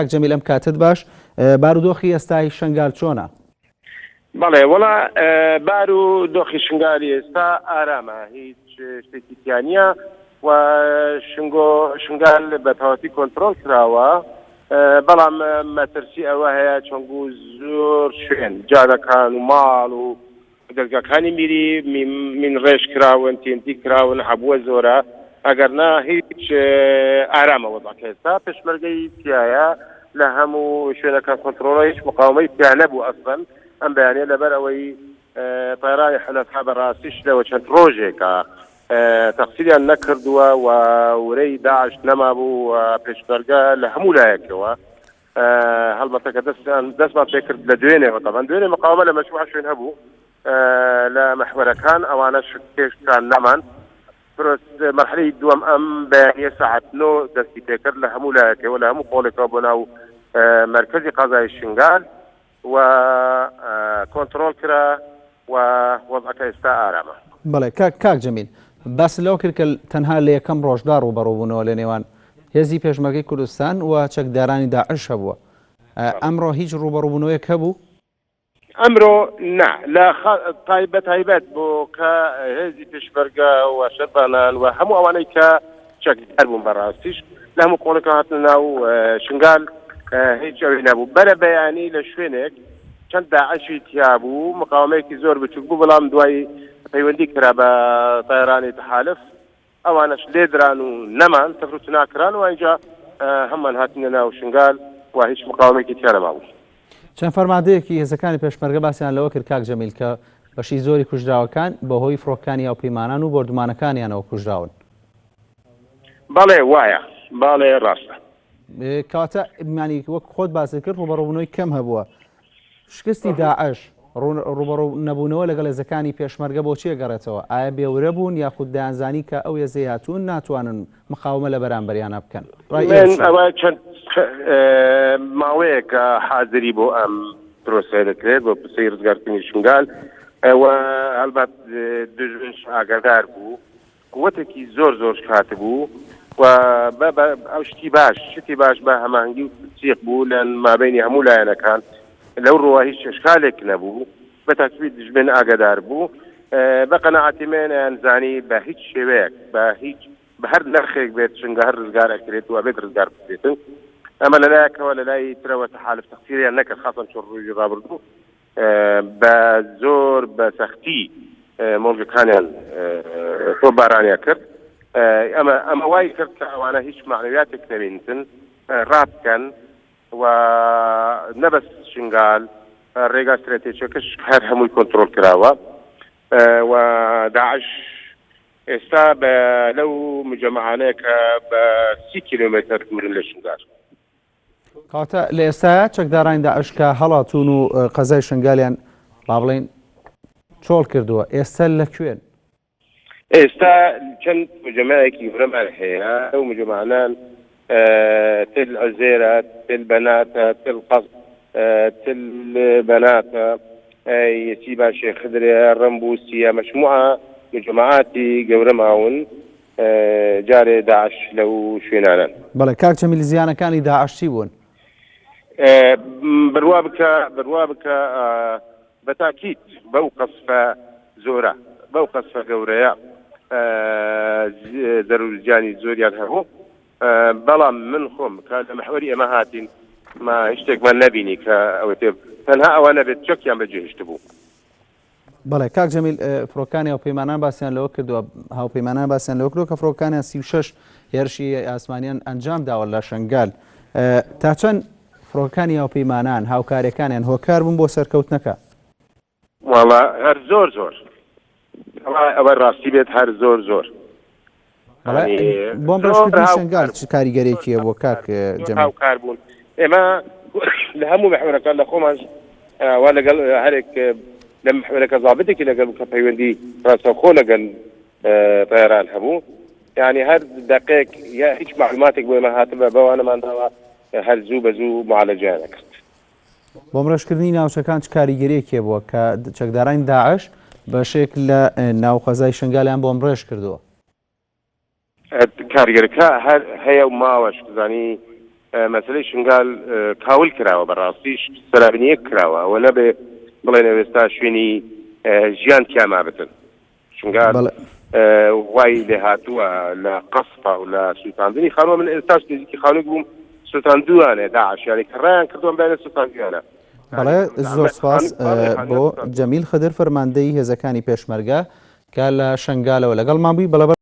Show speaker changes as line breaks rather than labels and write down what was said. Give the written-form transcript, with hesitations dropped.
کاک جەمیل ئەم کاتت باش بارودۆخی ئێستای شنگال چۆنە؟
بەڵێ وەڵا بار و دۆخی شنگالی ئێستا ئارامە هیچ شتێکی تیانە و شنگۆ شنگال بە تەواتی کۆنتترۆل کراوە بەڵام مەترسی ئەوە هەیە چۆنگو زۆر شوێن جادەکان و ماڵ و دەزگاکانی میری مین ڕێژ کراون تینتی کراون عەبوە زۆرە ئەگەر نا هیچ ئارامە وەزعەکە ئێستا پێشمەرگەی تایە لە هەموو شوێنەکان کۆنتترۆڵە هیچ مقاومەی تیا نەبوو ئەسڵەن ئەم بەیانە لەبەر ئەوەی طیرانی حلەفا بەڕاستیش لەوە چەند ڕۆژێکە تەقسیریان نەکردووە و ورەی داعش نەمابوو و پێشمەرگە لە هەموو لایەکەوە هەڵمەتەکە دەستیان دەستمان پێکرد لە دوێنێوە تەبەن دوێنێ مقاومە لە مەجموعە شوێن هەبوو لە محوەرەکان ئەوانە پێشتران نەمان مەرحلەی دووەم ئەم بەیانیە ساعت نۆ دەستی پێکرد لە هەموو لایەکەوە لە هەموو قۆڵێکەوە بۆ ناو مرکزی قەزای شنگال و کۆنتڕۆڵ کرا و وەزعەکە ئێستا ئارامە.
بەڵێ کاک کاک جەمیل باست لەوە کرد کە تەنها لە یەکەم ڕۆژدا ڕووبەڕووبوونەوە لە نێوان هێزی پێشمەرگەی کوردستان و چەکدارانی داعش هەبووە ئەمڕۆ هیچ ڕووبەڕووبوونەوەیەک هەبوو؟
ئەمرۆ نا لە بە تایبەت بۆ کە هێزی پێشمەرگە و شەرڤانان و هەموو ئەوانەی کە چەکدار بوون بەڕاستیش لە هەموو قۆڵێکە هاتنە ناو شنگال هیچ ئەوەی نەبوو بەرە بەیانی لە شوێنێک چەند داعشی تیابوو مقاومەیەکی زۆر بچوک بوو بەڵام دوای پەیوەندی کرا بە تایرانی تحالف ئەوانەش لێدران و نەمان تەفر و تنا کران و ئینجا هەمووان هاتینە ناو شنگال و هیچ مقاومەیەکی تیا نەمابوو.
چەند فەرماندەیەکی هێزەکانی پێشمەرگە باسیان لەوە کرد کاک جەمیل کە بەشی زۆری کوژراوەکان بەهۆی فڕۆکەکانی هاوپەیمانان و بۆردومانەکانیانەوە کوژراون.
بەڵێ وایە، بەڵێ ڕاستە.
کەواتە یانی وەک خۆت باست کرد ڕووبەڕووبوونەوەی کەم هەبووە. شکستی داعش، ڕووبەڕوو نەبوونەوە لەگەڵ هێزەکانی پێشمەرگە بۆ چی ئەگەڕێتەوە؟ ئایا بێ ورە بوون یاخود دەیانزانی کە ئەو هێزەی هاتوون ناتوانن مقاومە لە بەرامبەریانا بکەن؟ ڕای ئێوە
من
چییە؟
ئەوە چەند ماوەیەکە حازری بۆ ئەم پرۆسەیە دەکرێت، بۆ پرسەی ڕزگارکردنی شنگال و هەڵبەت دوژمنش ئاگادار بوو قوتێکی زۆر زۆر هاتبوو و بە بە ئەو شتی باش شتی باش بە هەماهەنگی و تەنسیق بوو لە مابینی هەموو لایەنەکان لەو ڕووە هیچ ئەشکالێک نەبوو بە تاکید دژمن ئاگادار بوو بە قەناعەتی من ئەیانزانی بە هیچ شێوەیەک بە هیچ بە هەر نرخێک بێت چونگە هەر ڕزگار ئەکرێت و ئەبێت ڕزگار بکرێتن ئەمە لەلایەکەوە لەلای ترەوە تەحالف تەقسیریان نەکرد خاصەن چۆن ڕۆژی ڕابردوو بە زۆر بە سەختی مۆڵگەکانیان تۆپبارانیان کرد ئەمە ئەمە وای کرد کە ئەوانە هیچ معنەویاتێک نەبینتن ڕابکەن و نەبەس شنگال ڕێگا ستراتێژیەکەش هەر هەمووی کۆنتترۆل کراوە و داعش ئێستا بە لەو مجەمەعانەیە کە بە سی کیلۆمەتر دوورن لە شنگال.
کەواتە لە ئێستایا چەکدارانی داعش کە هەڵاتوون و قەزای شنگالیان با بڵێین چۆڵ کردووە ئێستا لە کوێن؟
ئێستا چەند مجەمەعێکی گەورەمان هەیە ئەو مجەمەعانان تل عزێرە، تل بەناتە، تل قەز، تل بەناتە، یەسیبا شێخ خدرێ، ڕەمبوسیە، مەجموعە مجەمەعاتی گەورە ماون جارێ داعش لەو شوێنانەن.
بەڵێ کاک جەمیل زیانەکانی داعش چی بوون؟
بڕوا بکە بڕوا بکە بە تاکید بەو قەسفە زۆرە بەو قەسفە گەورەیە زەرر و زیانی زۆریان هەبوو بەڵام من خۆم کە لە محوەری ئێمە هاتین ما هیچ شتێکمان نەبینی کە ئەوە تێ تەنها ئەوە نەبێت چەکیان بەجێهێشتبوو.
بەڵێ کاک جەمیل فڕۆکانی هاوپەیمانان باسیان لەوە کردووە هاوپەیمانان باسیان لەوە کردووە کە فڕۆکانیان 36 هێرشی ئاسمانیان ئەنجام داوە لە شنگال تا چەند فڕۆکانی هاوپەیمانان هاوکاریەکانیان هۆکار بوون بۆ سەرکەوتنەکە؟
وەڵا هەر زۆر زۆر ئەوە ڕاستی بێت هەر زۆر زۆر
بۆم ڕێژکردنی شنگال چ کاریگەرێکی هەبووە کاک جەمیل؟
هاوکار بوون ئێمە لە هەموو محوەرەکان لە خۆمان وا لەگەڵ هەرێک لە محوەرەکە زابتێکی لەگەڵ کە پەیوەندی ڕاستەوخۆ لەگەڵ طیران هەبوو یعنی هەر دقێک یا هیچ معلوماتێک بۆ ئێمە هاتبە بەوانەمان داوە هەر زوو بە زوو معالەجەیان کرد.
بۆمڕێژکردنی ناوچەکان چ کاریگەریەکی هەبووە کە چەکدارانی داعش بەشێک لە ناو قەزای شنگالیان بۆمڕێژ کردووە؟
کاریگەرەکە هەر هەیە و ماوەش بزانی. مەسەلەی شنگال کاول کراوە بەڕاستیش سەرابنیەک کراوە ئەوە نەبێ بڵێن ئێستا شوێنی ژیان تیا مابتن شنگال وای لێ هاتووە لە قەسفە و لە سووتاندنی خانووە من ئێستاش نزیکی خانووک بووم سووتاندویانە داعش یانی کە ڕایان کردووە بەیانە سووتاندویانە.
بەڵێ زۆر سپاس بۆ جەمیل خدر فەرماندەی هێزەکانی پێشمەرگە کە لە شنگالەوە لەگەڵمان بووی بەڵێ.